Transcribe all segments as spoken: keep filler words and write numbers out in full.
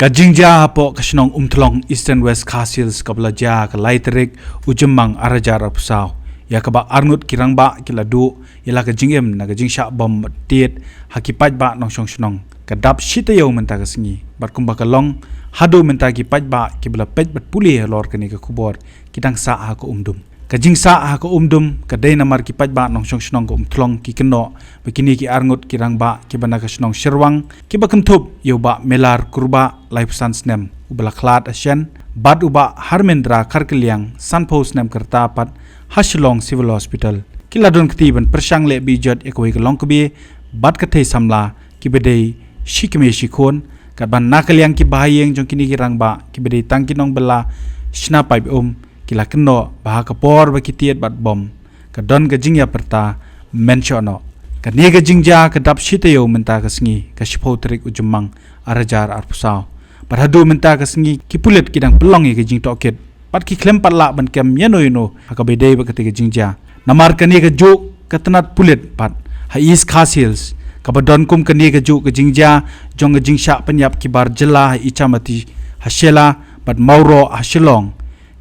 Ka jingjia hapoh ka shnong Umthlong, Eastern West Khasi Hills, kaba la jia ha ka lai tarik u Jymmang arhajar arphew saw, ïa kaba arngut ki rangbah ki la duh ïa la ka jingim na ka jingshah bom tied ha ki paidbah nongshong shnong, ka dap shi taïew mynta ka sngi. Bad kumba ka long haduh mynta, ki paidbah kiba la peit bad pule halor kane ka khubor ki dang sah ha ka umdum. Ka jingsah ha ka umdum ka dei namar ki paidbah nongshong shnong ka Umthlong ki kynnoh ba kine ki arngut ki rangbah kiba na ka shnong Shyrwang, kiba kynthup ïa u Bah Melar Kurbah, laiphew san snem, uba la khlad ha Shen, bad u Bah Harmendra Kharkylliang, sanphew snem ka rta, pat ha Shillong Civil Hospital, ki la don kti ban pyrshang leh beh jot ïa kawei ka longkbie bad ka thei samla, kiba dei shi kmie shi khun. Katba na ka liang ki bahaïing jong kine ki rangbah kiba dei tang ki nongbylla shna paip um, ki la kynnoh ba ha ka por ba ki tied bad bom, ka don ka jingïapyrta mynshoh noh. Kane ka jingjia ka dap shi taïew mynta ka sngi, ka shiphew tarik u Jymmang arhajar arphew saw. Bad haduh mynta ka sngi ki pulit ki dang pynlong ïa ka jingtohkit, bad ki khlem pat lah ban kem ïano ïano ha kaba ïadei bad kata ka jingjia. Namar kane kajuh ka tnat pulit pat ha East Khasi Hills, kaba don kum kane kajuh ka jingjia jong ka jingshah pynïap ki bar jylla ha Ichamati ha Shella bad Mawroh ha Shillong,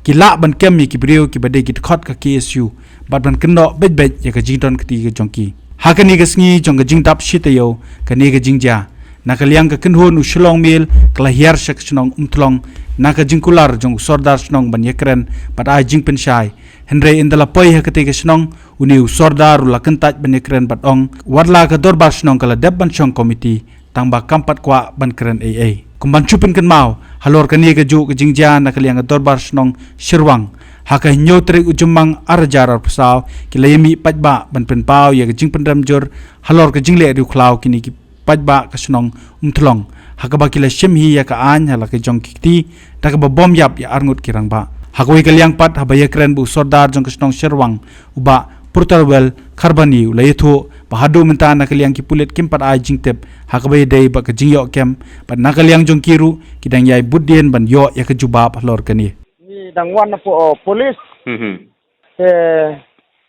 ki lah ban kem ïa ki briew kiba dei ki dkhot ka K S U bad ban kynnoh beit beit ïa ka jingdon kti ka jong ki. Ha kane ka sngi jong ka jingdap shi taïew kane ka jingjia, na ka liang ka kynhun u Shillong Mail ka la hiar sha ka shnong Umthlong na ka jingkular jong u sordar shnong ban ïakren bad ai jingpynshai. Hynrei ynda la poi ha katei ka shnong, une u sordar u la kyntait ban ïakren bad ong watla ka dorbar shnong ka la dep ban shong komiti, tangba kam pat kwah ban kren ei ei. Kum ban shu pynkynmaw halor kane kajuh ka jingjia na ka liang ka dorbar shnong Shyrwang, ha ka hynñiew tarik u Jymmang arhajar arphew saw, ki la ïamih paidbah ban pynpaw ïa ka jingpynrem jur halor ka jingleh riewkhlaw kine ki paidbah ka shnong Umthlong, ha kaba ki la shim hi ïa ka aiñ ha la ka jong ki kti, da kaba bom ïap ïa arngut ki rangbah. Ha kawei ka liang pat, haba ïakren bad u sordar jong ka shnong Shyrwang, u Bah Purtarwel Kharbani, u la ïathuh ba haduh mynta na ka liang ki pulit kim pat ai jingtip ha kaba ïadei bad ka jingïoh kem, bad na ka liang jong ki ruh ki dang ïai bud dien ban ïoh ïa ka jubab halor kane. Ngi dang wan na po-, oh, police. Hmm. Te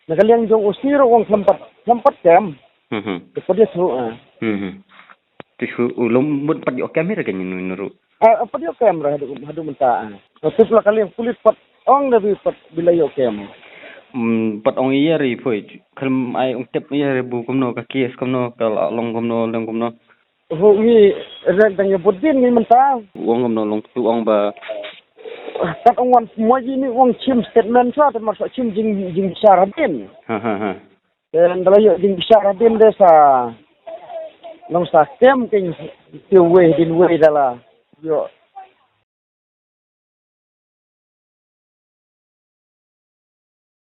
na ka liang jong u sir u ong khlem pat, khlem pat kem. Hmm. Te police ruh, ah. Hmm. Te shu u lum mut pat ïoh kem hi ra ka ngi nu ruh. Ah, pat ïoh kem ra haduh, haduh mynta, ah. Te pla ka liang pulit pat ong da bi pat bi la ïoh kem. Hmm, pat ong ïa ri poi. Khlem ai ong tip ïa ri bu kumno ka case kumno ka la long kumno long kumno. Ho ngi rek dang ïa bud dien ngi mynta. U ong kumno long tu ong ba. Kat ong wan mo ji ni ong chim statement sa te mar sa chim jing, jingbishar hadien. Ha, ha, ha. Te nda la ïoh jingbishar hadien de sa long sa kem king te wei din wei da la ïoh